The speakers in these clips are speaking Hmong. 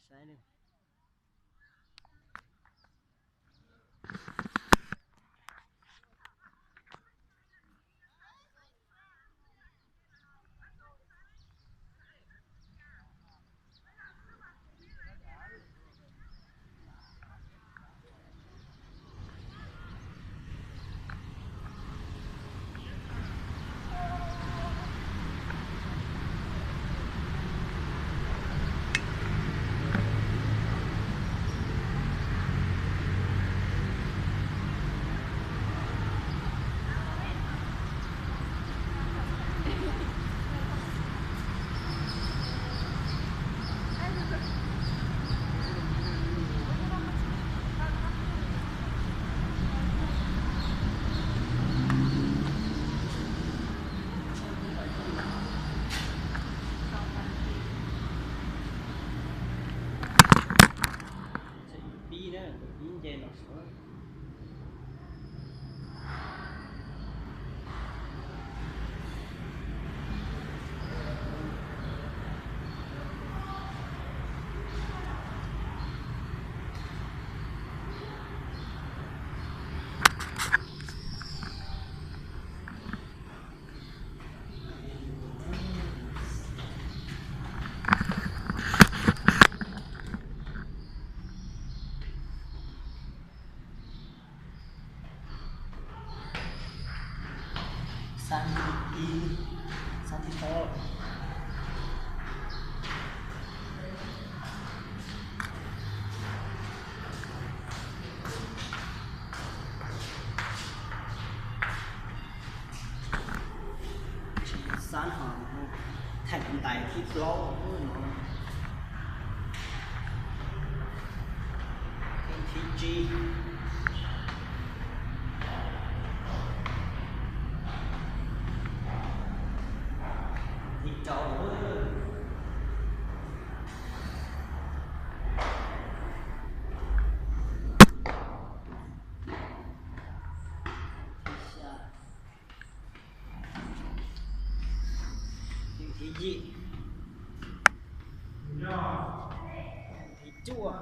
Saib na. Pib na, pib nce no. Xab thib ib, xab thib ob. Xab ho theem ntais thib plaub no. Thib tsib, thib rau. Thib yim, thib cuaj.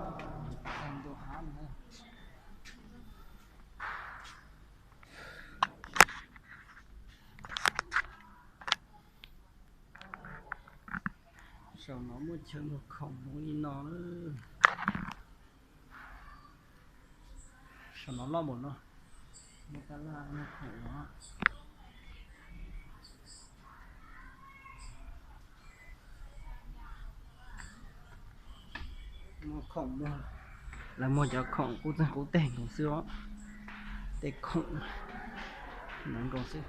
Saum no muaj chaw muag khoom zoo li no. Saum no loj npaum no, muaj tab laj muag khoom no. Muag khoom, muag, lawv muag cov khoom qub txeeg qub teg nkaus xwb os. Tej khoom no nkaus xwb.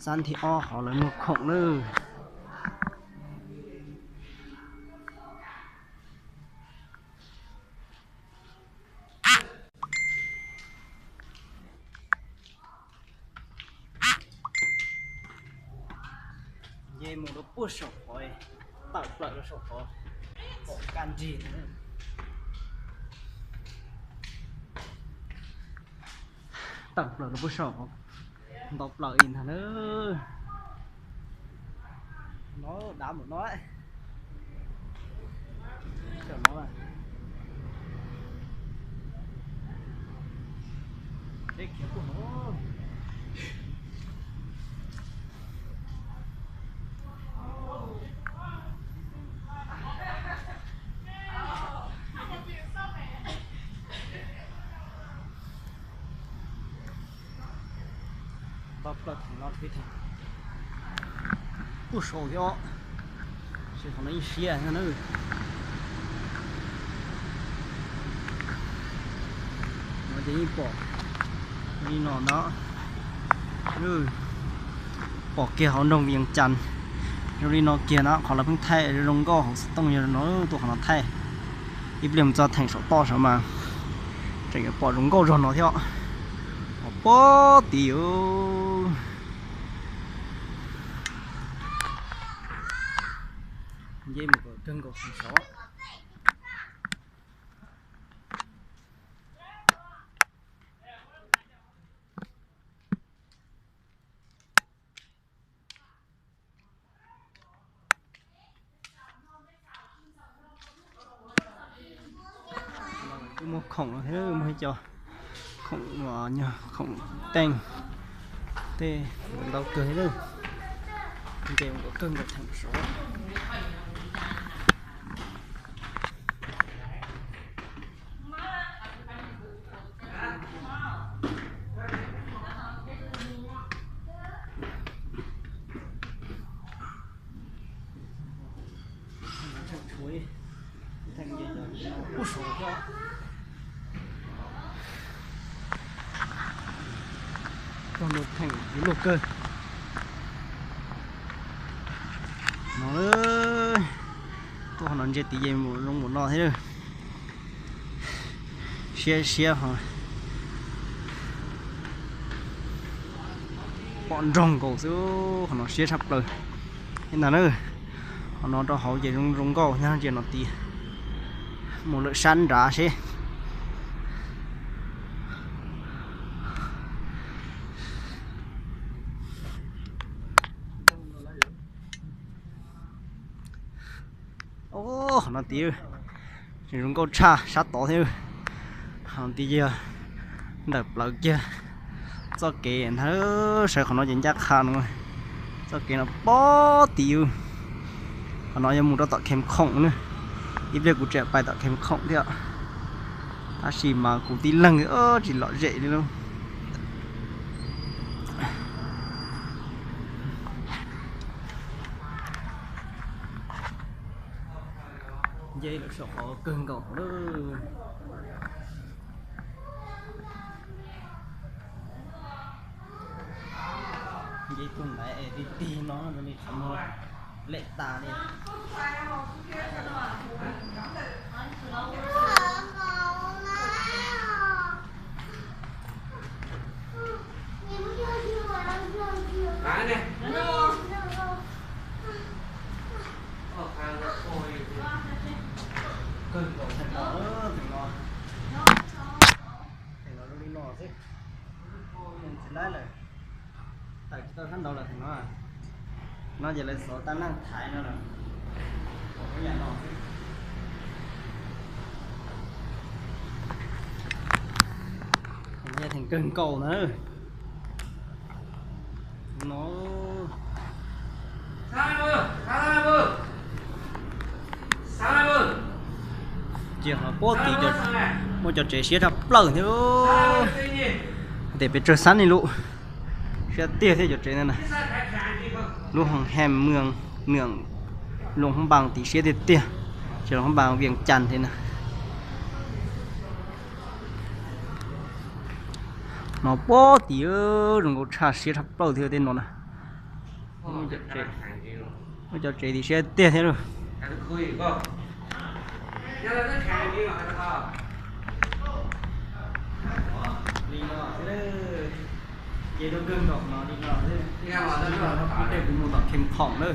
Xab thib ob hov lawv muag khoom lawm. Nce mus rau puag saum qhov, tawm plaws rau saum qhov, pom kaj nrig. Tawm plaws rau puag saum qhov, ntau plaws li ntag na. No dav npaum no. Tau plaws theem no thiab, puag saum thiab os, seb qhov no yeej siab no na. No ces yeej pom li no ntag. Pom kiag hauv nroog Vias Cas zoo li no kiag na, qhov lawv pheej thaij zoo nkauj hauv xov tooj yog no, tuaj qhov no thaij. Ib pliag mus txog theem saum toj saud mas tseem yuav pom zoo nkauj zog no thiab. Pom pob tid. Nce mus kom kawg nkaus saud. Muaj khoom no thiab, muaj ib co khoom, khoom teej tej ntau kawg thiab. Nce mus kom kawg nkaus theem saud. Theem luaj kawg no. Tuaj qhov no ntsia tid ces mus zoo mus no thiab. Siab siab ho pom nroog nkaus xwb, qhov no siab tshaj plaws. Ib ntag na, qhov no rau hauv ces zoo zoo nkauj nyob ntsia no tid. Mus lawm sab nrad seb. Qhov no tid zoo nkauj tshaj sab tod thiab. Qhov tid yog ntawm plawv kiag txoj kev ntag, sawv qhov no ces ncaj qha no. Txoj kev no pob tim, qhov no yuav mus rau tom Khees Khoom na. Ib pliag kuv tseem pais tom Khees Khoom thiab, tab sis mas kuv tib leeg tsis lom zem li lauj. Nce lawm saum qhov kawg nkaus lawm. Nce tus ntaiv es tig tig no li qhov muag lem tas li. Kawg nkaus theem no, theem no, theem no zoo li no xwb. Tsis laib lawm, tawm tsis tau sab nraud lawm theem no. No ces lawv xov tab neeg thaiv no lawm. Pom ib yam no xwb. Theem no yog theem kawg nkaus na. No ces ho puag tim muaj cov tsev siab tshaj plaws thiab. Hais tias pes tsawg xab ni lus, siab tiag thiab cov tsev ntawd na. Lub hoos hem mws nws, Luam Hoob Npas tim siab tiag tiag, ces Luam Hoob Npas Vias Cas thiab na. No puag tim zoo nkauj tshaj siab tshaj plaws thiab tej no na. Muaj cov tsev tim siab tiag thiab lauj. Li no xwb, ces tuaj kawg nkaus no li no xwb. Ib pliag kuv mus tom Khees Khoom na.